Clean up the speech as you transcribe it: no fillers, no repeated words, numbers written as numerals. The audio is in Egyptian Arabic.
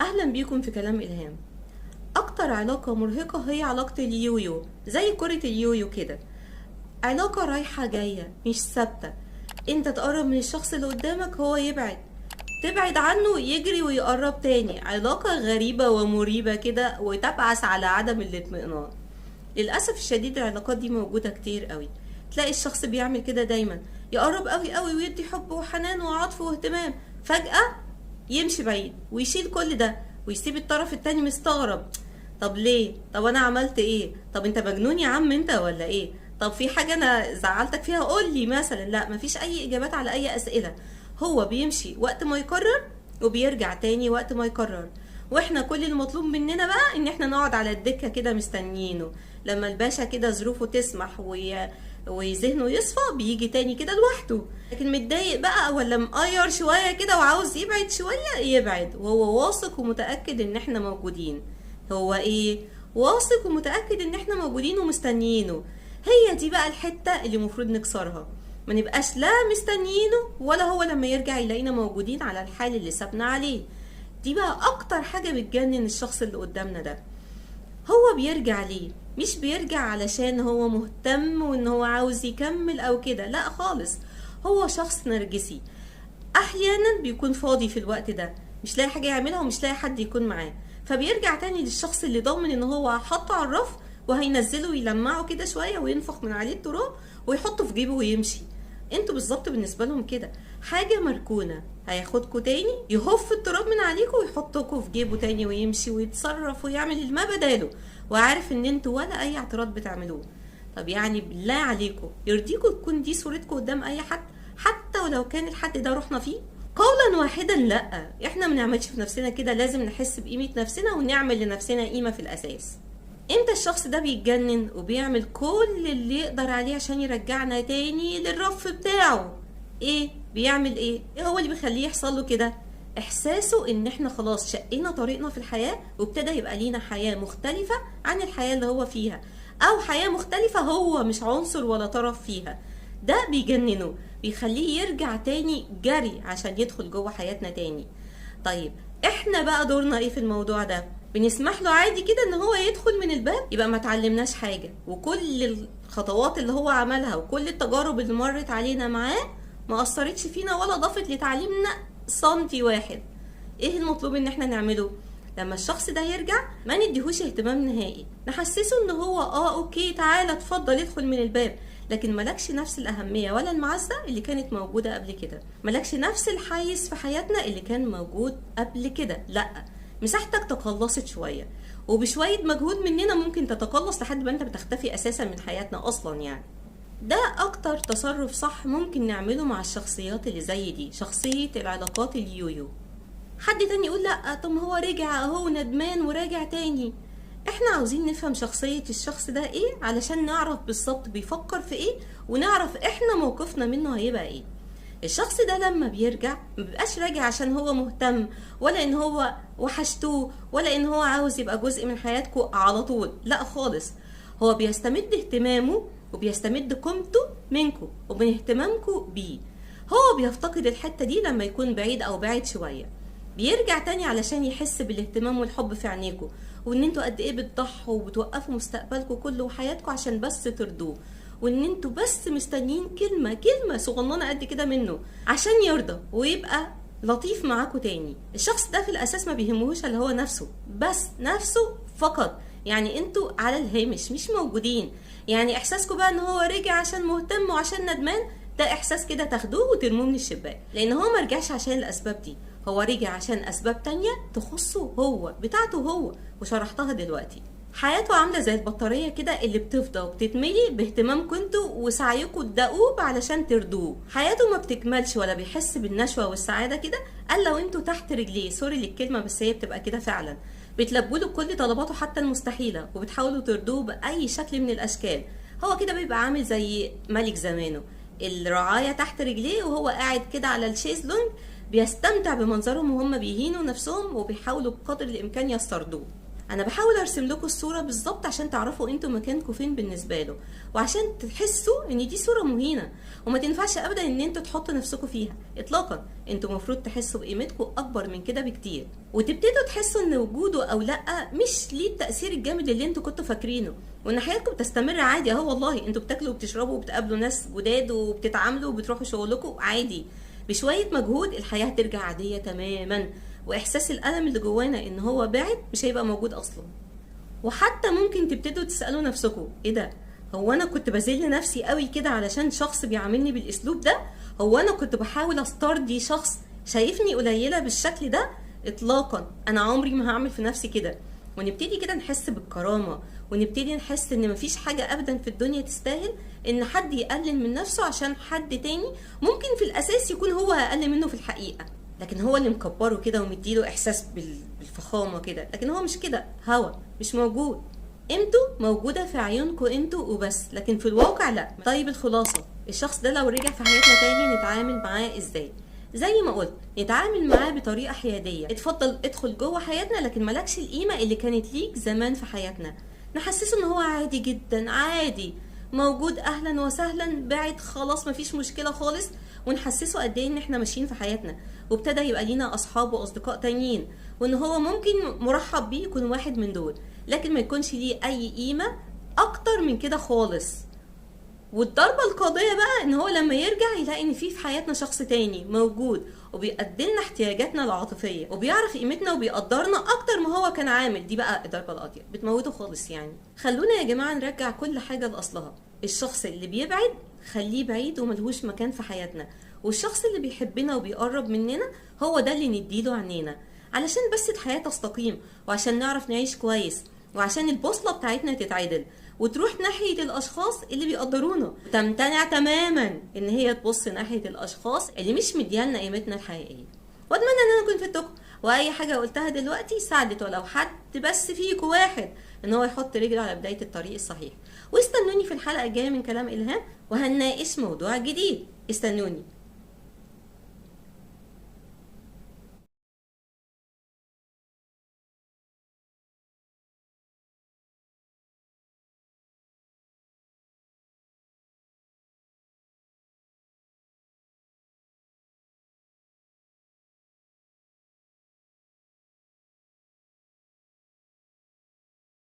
أهلا بيكم في كلام إلهام. أكتر علاقة مرهقة هي علاقة اليويو، زي كرة اليويو كده، علاقة رايحة جاية مش ثابتة. انت تقرب من الشخص اللي قدامك هو يبعد، تبعد عنه يجري ويقرب تاني. علاقة غريبة ومريبة كده وتبعث على عدم الاطمئنان. للأسف الشديد العلاقات دي موجودة كتير قوي. تلاقي الشخص بيعمل كده دايما، يقرب قوي قوي ويدي حب وحنان وعطف واهتمام، فجأة يمشي بعيد ويشيل كل ده ويسيب الطرف التاني مستغرب. طب ليه؟ طب انا عملت ايه؟ طب انت مجنون يا عم انت ولا ايه؟ طب في حاجة انا زعلتك فيها قول لي مثلا. لا، مفيش اي اجابات على اي اسئلة. هو بيمشي وقت ما يقرر وبيرجع تاني وقت ما يقرر، واحنا كل المطلوب مننا بقى ان احنا نقعد على الدكة كده مستنيينه لما الباشا كده ظروفه تسمح وذهنه يصفى بيجي تاني كده لوحده. لكن متضايق بقى ولا مقير شوية كده وعاوز يبعد شوية يبعد، وهو واثق ومتأكد ان احنا موجودين. هو ايه؟ واثق ومتأكد ان احنا موجودين ومستنيينه. هي دي بقى الحتة اللي المفروض نكسرها، ما نبقاش لا مستنيينه ولا هو لما يرجع يلاقينا موجودين على الحال اللي سابنا عليه. دي بقى اكتر حاجة بتجنن الشخص اللي قدامنا ده. هو بيرجع ليه؟ مش بيرجع علشان هو مهتم وان هو عاوز يكمل او كده، لا خالص. هو شخص نرجسي، احيانا بيكون فاضي في الوقت ده، مش لاقي حاجة يعملها ومش لاقي حد يكون معاه، فبيرجع تاني للشخص اللي ضامن ان هو حطه على الرف وهينزله ويلمعه كده شوية وينفخ من عليه التراب ويحطه في جيبه ويمشي. انتوا بالظبط بالنسبة لهم كده حاجة مركونة، هياخدكوا تاني يهف التراب من عليكوا ويحطكوا في جيبه تاني ويمشي ويتصرف ويعمل ما بداله، وعارف ان انتوا ولا اي اعتراض بتعملوه. طب يعني بالله عليكوا يرضيكوا تكون دي صورتكوا قدام اي حد، حتى ولو كان الحد ده رحنا فيه؟ قولا واحدا لا، احنا ما نعملش في نفسنا كده. لازم نحس بقيمة نفسنا ونعمل لنفسنا قيمة في الاساس. امتى الشخص ده بيتجنن وبيعمل كل اللي يقدر عليه عشان يرجعنا تاني للرف بتاعه؟ ايه بيعمل ايه؟ ايه هو اللي بيخليه يحصل له كده؟ احساسه ان احنا خلاص شقينا طريقنا في الحياة وابتدى يبقى لينا حياة مختلفة عن الحياة اللي هو فيها، او حياة مختلفة هو مش عنصر ولا طرف فيها. ده بيجننه، بيخليه يرجع تاني جري عشان يدخل جوه حياتنا تاني. طيب احنا بقى دورنا ايه في الموضوع ده؟ بنسمح له عادي كده ان هو يدخل من الباب؟ يبقى ما تعلمناش حاجة، وكل الخطوات اللي هو عملها وكل التجارب اللي مرت علينا معاه ما أثرتش فينا ولا ضافت لتعليمنا سنتي واحد. ايه المطلوب ان احنا نعمله؟ لما الشخص ده يرجع ما نديهوش اهتمام نهائي، نحسسه ان هو okay تعالى اتفضل ادخل من الباب، لكن ملكش نفس الأهمية ولا المعزة اللي كانت موجودة قبل كده، ملكش نفس الحيز في حياتنا اللي كان موجود قبل كده. لا، مساحتك تقلصت شوية، وبشوية مجهود مننا ممكن تتقلص لحد ما انت بتختفي اساسا من حياتنا اصلا. يعني ده اكتر تصرف صح ممكن نعمله مع الشخصيات اللي زي دي، شخصية العلاقات اليويو. حد تاني يقول لا طب هو رجع اهو ندمان وراجع تاني. احنا عاوزين نفهم شخصية الشخص ده ايه علشان نعرف بالظبط بيفكر في ايه، ونعرف احنا موقفنا منه هيبقى ايه. الشخص ده لما بيرجع ما بيبقاش راجع عشان هو مهتم، ولا ان هو وحشتوه، ولا ان هو عاوز يبقى جزء من حياتكم على طول، لا خالص. هو بيستمد اهتمامه وبيستمد قيمته منكم ومن اهتمامكم بيه. هو بيفتقد الحتة دي لما يكون بعيد او بعيد شوية، بيرجع تاني علشان يحس بالاهتمام والحب في عينيكم، وان انتوا قد ايه بتضحوا وبتوقفوا مستقبلكم كله وحياتكم عشان بس ترضوه، وان انتوا بس مستنيين كلمة كلمة صغننة قد كده منه عشان يرضى ويبقى لطيف معاكم تاني. الشخص ده في الاساس ما بيهمهوش اللي هو نفسه بس، نفسه فقط. يعني انتوا على الهامش مش موجودين. يعني احساسكم بقى ان هو رجع عشان مهتم وعشان ندمان، ده احساس كده تاخدوه وترموه من الشباك، لان هو ما رجعش عشان الاسباب دي، هو رجع عشان اسباب تانية تخصه هو، بتاعته هو، وشرحتها دلوقتي. حياته عاملة زي البطارية كده اللي بتفضى وبتتملي باهتمامكم انتوا وسعيكم الدؤوب علشان ترضوه. حياته ما بتكملش ولا بيحس بالنشوة والسعادة كده الا لو انتوا تحت رجليه. sorry للكلمة بس هي بتبقى كده فعلا. بتلبوا له كل طلباته حتى المستحيلة، وبتحاولوا ترضوه بأي شكل من الأشكال. هو كده بيبقى عامل زي ملك زمانه، الرعاية تحت رجليه وهو قاعد كده على الشيزلونج بيستمتع بمنظرهم وهم بيهينوا نفسهم وبيحاولوا بقدر الإمكان يسترضوه. انا بحاول ارسم لكم الصورة بالظبط عشان تعرفوا انتوا مكانكم فين بالنسبة له، وعشان تحسوا ان دي صوره مهينة وما تنفعش ابدا ان انتوا تحطوا نفسكم فيها اطلاقا. انتوا المفروض تحسوا بقيمتكم اكبر من كده بكتير، وتبتدوا تحسوا ان وجوده او لا مش ليه التاثير الجامد اللي انتوا كنتوا فاكرينه، وان حياتكم بتستمر عادي اهو. والله انتوا بتاكلوا وبتشربوا وبتقابلوا ناس جداد وبتتعاملوا وبتروحوا شغلكم عادي. بشوية مجهود الحياة هترجع عادية تماما، واحساس الالم اللي جوانا ان هو بعد مش هيبقى موجود اصلا. وحتى ممكن تبتدوا تسالوا نفسكم ايه ده، هو انا كنت بذل نفسي قوي كده علشان شخص بيعاملني بالاسلوب ده؟ هو انا كنت بحاول استرضي شخص شايفني قليله بالشكل ده؟ اطلاقا، انا عمري ما هعمل في نفسي كده. ونبتدي كده نحس بالكرامه، ونبتدي نحس ان مفيش حاجة ابدا في الدنيا تستاهل ان حد يقلل من نفسه عشان حد تاني ممكن في الاساس يكون هو اقل منه في الحقيقة، لكن هو اللي مكبره كده ومديله احساس بالفخامه كده، لكن هو مش كده، هو مش موجود. قيمته موجودة في عيونكم انتوا وبس، لكن في الواقع لا. طيب الخلاصة، الشخص ده لو رجع في حياتنا تاني نتعامل معاه ازاي؟ زي ما قلت نتعامل معاه بطريقة حيادية. اتفضل ادخل جوه حياتنا، لكن مالكش القيمة اللي كانت ليك زمان في حياتنا. نحسسه ان هو عادي جدا، عادي موجود، اهلا وسهلا، بعد خلاص مفيش مشكلة خالص. ونحسسه قد ايه ان احنا ماشيين في حياتنا، وابتدى يبقى لينا اصحاب واصدقاء تانيين، وان هو ممكن مرحب بيه يكون واحد من دول، لكن ما يكونش ليه اي قيمة اكتر من كده خالص. والضربة القاضية بقى ان هو لما يرجع يلاقي ان في حياتنا شخص تاني موجود وبيقدم لنا احتياجاتنا العاطفية وبيعرف قيمتنا وبيقدرنا اكتر ما هو كان عامل. دي بقى الضربة القاضية، بتموته خالص يعني. خلونا يا جماعة نرجع كل حاجة لأصلها. الشخص اللي بيبعد خليه بعيد وملهوش مكان في حياتنا، والشخص اللي بيحبنا وبيقرب مننا هو ده اللي نديله عنينا، علشان بس الحياة تستقيم، وعشان نعرف نعيش كويس، وعشان البوصلة بتاعتنا تتعدل وتروح ناحية الأشخاص اللي بيقدرونا، وتمتنع تماما إن هي تبص ناحية الأشخاص اللي مش مديالنا قيمتنا الحقيقية. وأتمنى إن أنا أكون فدتكم، وأي حاجة قلتها دلوقتي ساعدت ولو حد بس فيكم واحد إن هو يحط رجله على بداية الطريق الصحيح. واستنوني في الحلقة الجاية من كلام إلهام، وهنناقش موضوع جديد. استنوني.